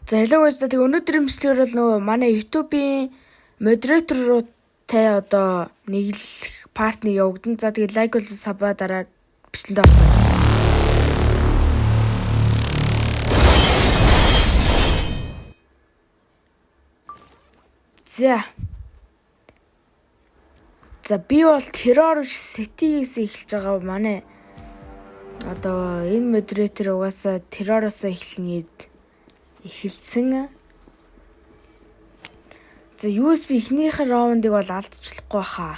За hello guys, тэг өнөөдрийн бичлэгээр бол нөгөө манай YouTube-ийн модератортай одоо нэглэх part 1 явагдана. За тэгээд like болон sub аа дараа бичлэгэнд орцгоё. За. За би бол террор биш CT-гээс эхэлж байгаа манай одоо энэ модератор угаасаа терророос эхлэнэ гээд эхэлсэн. За USB эхнийхээ раундыг бол алдчихлахгүй хаа.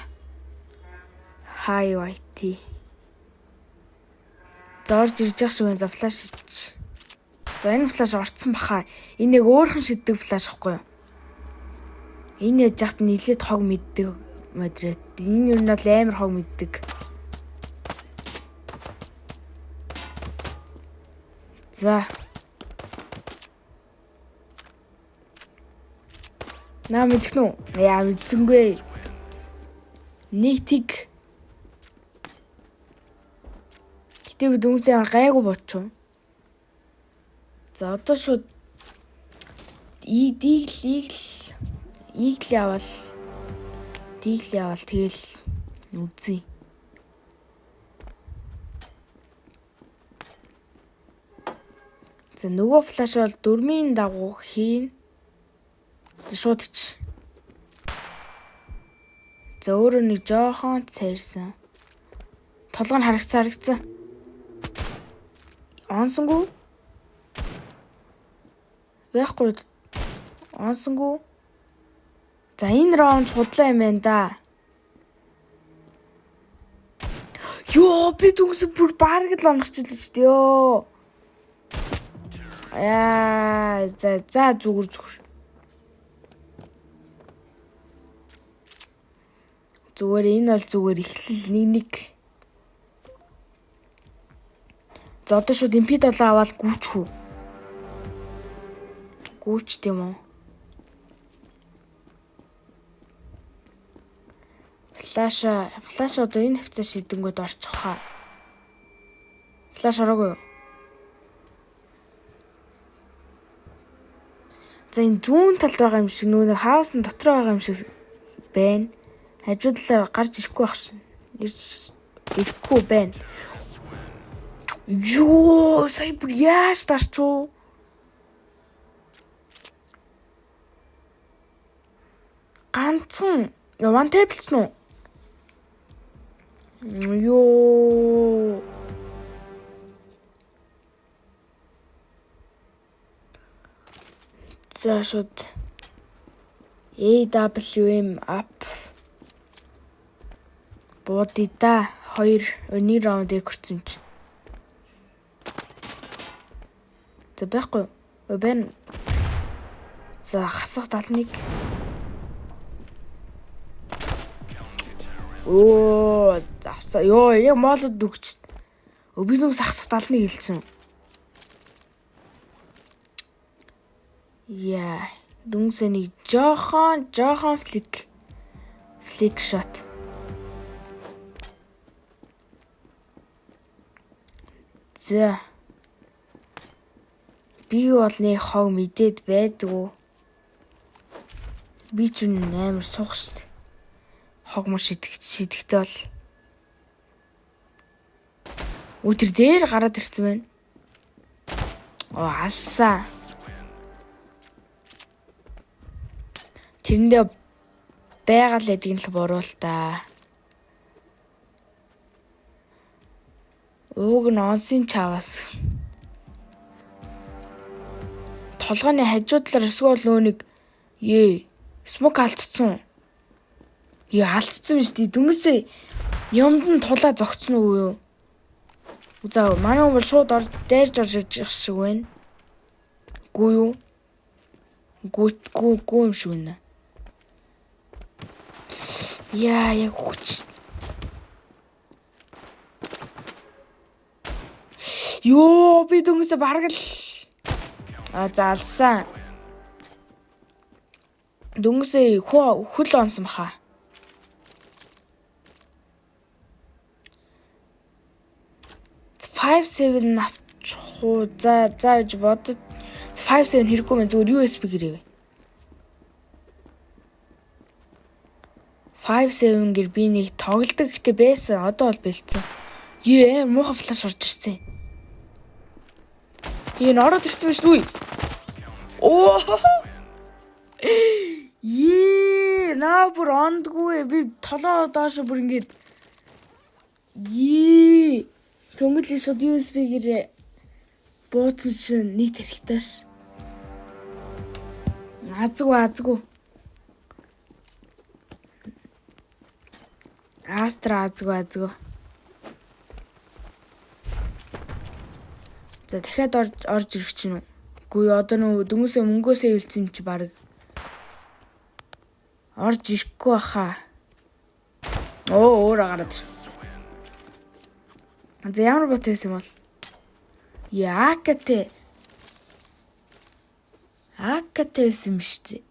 Hi YT. За орж ирж явах шиг байна. За flash ич. За энэ flash орцсон баха. Энэ яг өөрхөн шиддэг flash ихгүй юу? Энэ яж хат нилээд хог мэддэг модерат. Энэ юу нь бол амар хог мэддэг. За. Наа мэдэх нү? Яа мэдсэнгүй. Нэг тэг. Гэтэ би дөнгөж ямар гайгүй бодчих. За одоо шууд дигл игл игл явал дигл явал тэгэл үзье. За нөгөө flash бол дөрмийн дагуу хийн. За шууд ч. За өөрөө нэг жоохон цайрсан. Толгой нь харагцсан харагцсан. Онсонгүй. Байхгүй. Онсонгүй. За энэ раунд худлаа юм байна да. Йоо би дүгс бүр бараг л онгочлоо ч дээ ёо. Яа за за зүгээр зүгээр. Зүгээр энэ бол зүгээр эхлэл нэг нэг. За одоо шууд MP7 аваад гүйчих үү? Гүйчт юм уу? Flash аа flash одоо энэ хвцаа шидэнгүүд орчих хаа. Flash ороогүй юу? За энэ зүүн талд байгаа юм шиг нүүн house ын дотор байгаа юм шиг байна. Хажуу талаар гарч ирэхгүй байх шин. Ирж ирэхгүй байна. Йоо, сая бүр яаж дарчуу? Ганцхан one tap лцсан уу? Йоо. За шууд AWM up буудъя да. 2 1 раунд экөрсөн чи. За байхгүй. Ой байна. За хасах 71. Оо авсан. Йоо яг моолод өгч. Өө би нүгс хасах 71 хэлсэн. Яа, дүнсээ нэг жоохон жоохон flick flick shot. За. Би бол нэг хог мэдээд байдгүй. Би ч амар суух шүү дээ. Хог мөр шидэх шидэхтэй бол. Өтер дээр гараад ирсэн байна. Оо алсаа. Тэрэндээ байгаль гэдэг нь л буруу л та. Ууг нь онсын чаваас. Толгойн хажуу талаар эсвэл нөө нэг ээ smoke алдсан. Ээ алдсан биз дээ. Дөнгөсөө юмд нь тулаа зогцсон уу юу? За манай хүн бол шууд орж дайрж орж иж шиг байна. Гүү юу? Гүү гүү гүү юм шиг байна. Яа яг хүч. Йоо би дөнгөсөө бараг л а за алсан. Дөнгөсөө хөл онсон баха. 5 7 авчих уу? За за гэж бодод 5.7 хэрэггүй мэн, зүгээр USP гэрээ. 5.7 гэр би нэг тоглодог гэхдээ байсан. Одоо бол бэлдсэн. Юу муухай flash орж ирсэн. Энэ ороод ирсэн биш үү? Оо. Ее, наа бүр ондгүй. Би толоо доош бүр ингэж Ее. Хөнгөл шууд USB гэрээ бууцсан чинь нэг тэрхтээс. Азгүй, азгүй. Астра азгүй, азгүй. За, дахиад орж ирэх чинь үү? Үгүй, одоо нөө дөнгөсөө мөнгөөсөө эвэлсэн юм чи баг. Орж ирэхгүй баха. Оо, өөрөө гараад ирсэн. За, ямар bot байсан юм бол? Яа, АКТ. АКТ байсан юм шүү дээ.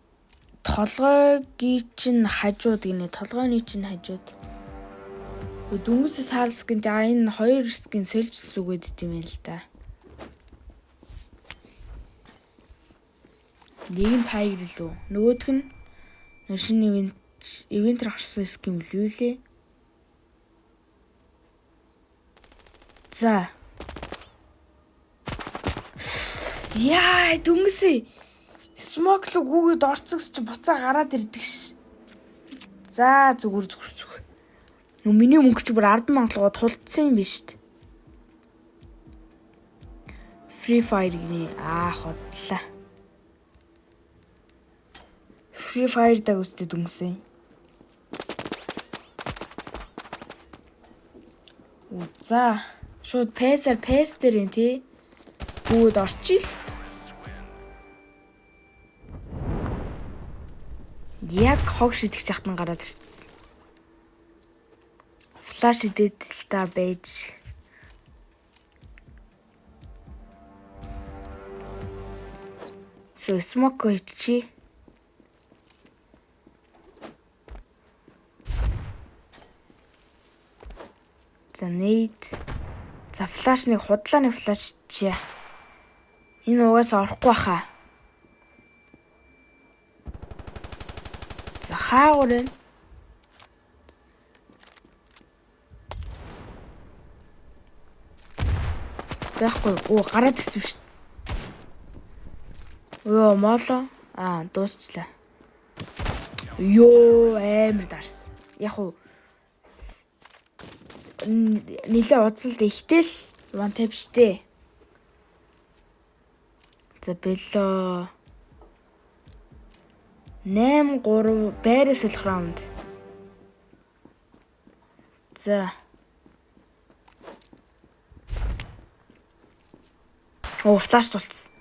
Толгойг чинь хажууд гинэ. Толгойн чинь хажууд. Дөнгөсөө саал skin, за, энэ хоёр skin сольж зүгээд идэм юм л да. Нэг нь Tiger лүү. Нөгөөх нь шинэ event ээр гарсан skin билүү лээ. За. Яа, дөнгөсөө smoke руу гүгээд орцогс чи буцаа гараад ирдэг ш. За, зүгээр, зүгээр, зүгээр. Нүү, миний мөнгө чи бүр 10 мянга руу тулдсан юм биш үү? Free Fire гинэ. Аа, хотлаа. Free Fire даг үстэй дүнсэн. За, шууд PS-аар, PS дээр юм тий. Гүүд орчил. Яг хог шидэх чахтан гараад ирсэн. Flash идээд л та байж. Шүү, smoke хийчихье. За, nade. За, flash нэг худлаа, нэг flash чия. Энэ угаасаа орохгүй баха. За, хаагур байна. Байхгүй. Оо, гараад ирсэн шүү дээ. Өө, моло. Аа, дуусчлаа. Йоо, амар дарсан. Яг уу нилээ удсалд ихтэл one tap штэ. За, бэлөө. 8 3 байраа солих раунд. За. Оо, flash тулцсан.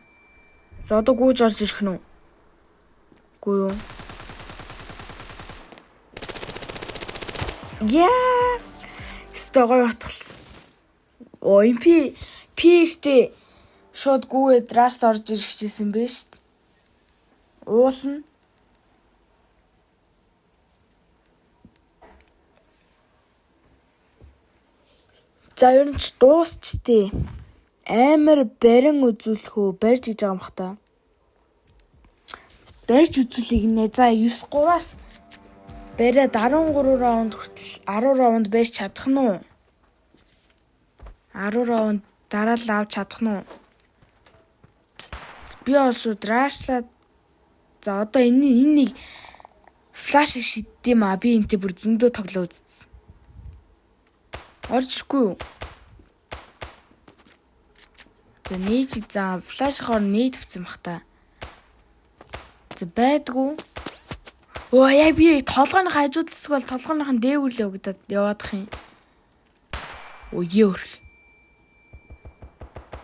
За, одоо гүйж орж ирэх нь үү? Үгүй юу? Яа! Өстой гоё утгалсан. Оо, MP P-тэй шууд гүйгээд rush орж ирэх хичээсэн бэ шүү дээ. Уулна. За, ер нь ч дуусчтээ. Амар барин үзүүлэх үү? Барьж гэж байгаа юм бах та. Барьж үзүүлэх гинэ. За, 9 3-аас бариад 13 раунд хүртэл 10 раунд барьж чадах нь уу? 10 раунд дараалал авч чадах нь уу? Би бол шууд rush лаад, за, одоо энэ нэг flash шиддэм аа. Би энтэй бүр зөндөө тоглоо үзсэн. Орж ирэхгүй юу? За, нээж, за, flash аар нээд тавьсан бах та. За, байдгүй. Өө, яа, би толгойн хажууд хэсэг бол толгойнх нь дээгүүр л явагдаад яваадах юм. Өө, ёо.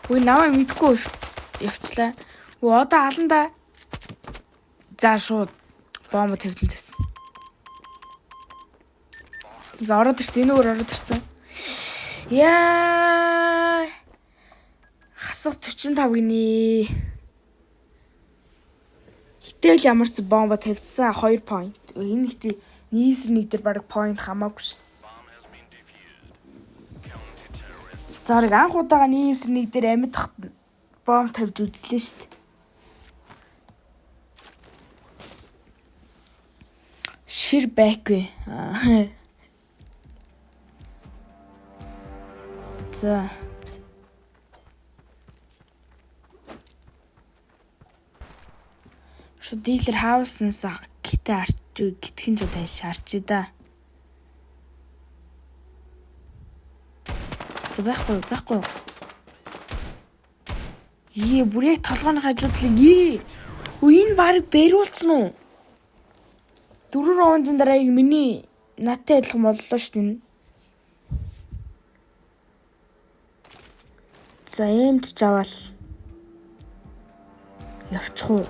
Үгүй, намайг мэдгүй явчлаа. Үгүй, одоо алан да. За, шууд бомбо тавьсан тавьсан. За, ороод ирсэн. Энэ өөр ороод ирсэн. Яа. Хасах 45 гинэ. Гэтэл ямар ч бомбо тавьсан 2 point. Энэ ихтэй нийсэр нэг дээр баг point хамаагүй шүү. Зарыг анх удаага нийсэр нэг дээр амьд бомб тавьж үзлээ шүү дээ. Шир байхгүй. За. Шууд dealer house-наас гитээ арч гитгэн ч одоо шаарч да. За, байхгүй, байхгүй. Ее, бүр яг толгойн хажуудлыг ээ. Өө, энэ барыг бариулсан уу? Дөрөв раундын дараа яг миний надтай адилхан боллоо шүү дээ. За, эмд аваал явчих уу?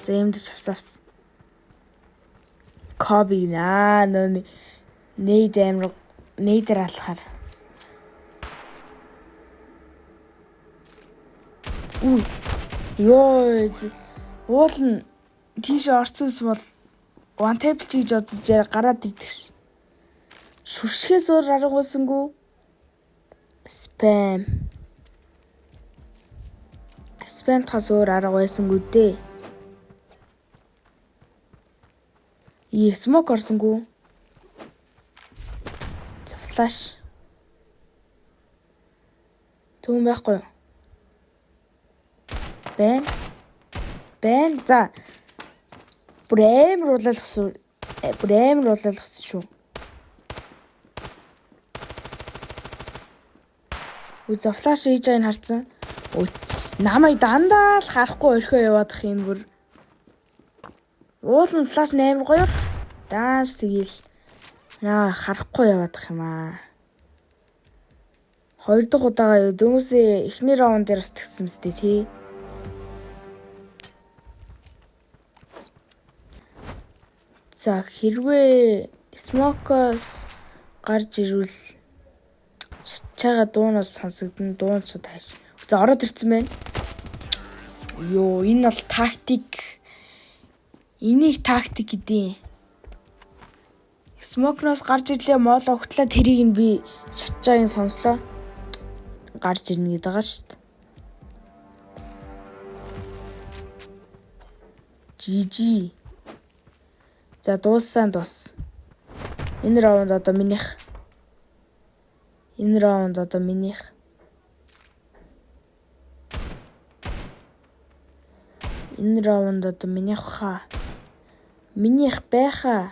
За, эмд авсан, авсан. Коби наа нөө нейд амар нейдэр алхахаар. Үу. Йоо, уул нь тийш орсон ус бол one tap ч гэж бодож яа гараад ирдэг ш. Шүршгээс өөр арга байсангүй. Spam. Spam тахаас өөр арга байсангүй дээ. Ээ, smoke орсонгүй. За, flash. Түн байхгүй юу? Байна. Байна. За. Бүр амар улаалгасан. Бүр амар улаалгасан шүү. Үгүй, за, flash хийж байгааг нь харцсан. Өө, намайг дандаа л харахгүй орхио яваадах юм бүр. Уул нь flash амар гоё. Дааш тэгээл наа харахгүй яваадах юм аа. Хоёр дахь удаага юу, дөнгөсөө эхний раунд дээр бас тэгсэн мэт тий. За, хэрвээ smoke-оос гарч ирвэл чагаа дуун бол сонсогдно. Дуун шууд хайш. За, ороод ирсэн байна. Йоо, энэ бол тактик. Энийг тактик гэдэг. Smoke-ноос гарч ирлээ, моло өгтлээ, тэрийг нь би шатж байгааг нь сонслоо. Гарч ирнэ гэдэг байгаа шүү дээ. GG. За, дууссан, дуус. Энэ раунд одоо минийх. Энэ раунд одоо минийх. Энэ раунд одоо минийх хаа. Минийх байхаа.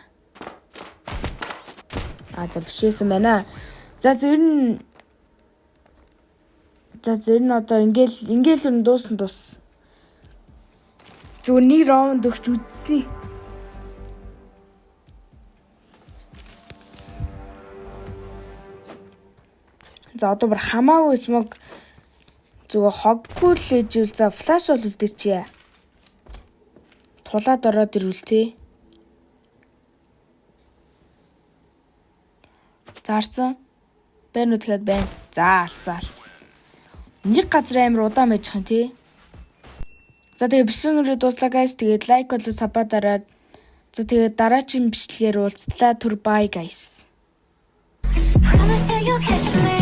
А, за, биш байсан байна. За, ер нь за ер нь одоо ингээл ер нь дуусна, дуус. Зүгээр нэг раунд өгч үзсэн. За, одоо бүр хамаагүй smoke зүгээр хоггүй л ээжвэл, за, flash бол үлдээчээ. Тулаад ороод ирвэл тий. Заарсан. Байна уу тэгэхээр байна. За, алсан, алсан. Нэг газар амар удаан байж юм тий. За, тэгээ бичлэг нүрээ дууслаа, guys. Тэгээд like болон sub дараад, за, тэгээд дараагийн бичлэгээр уулзлаа. Түр bye, guys. Promise that you'll catch me.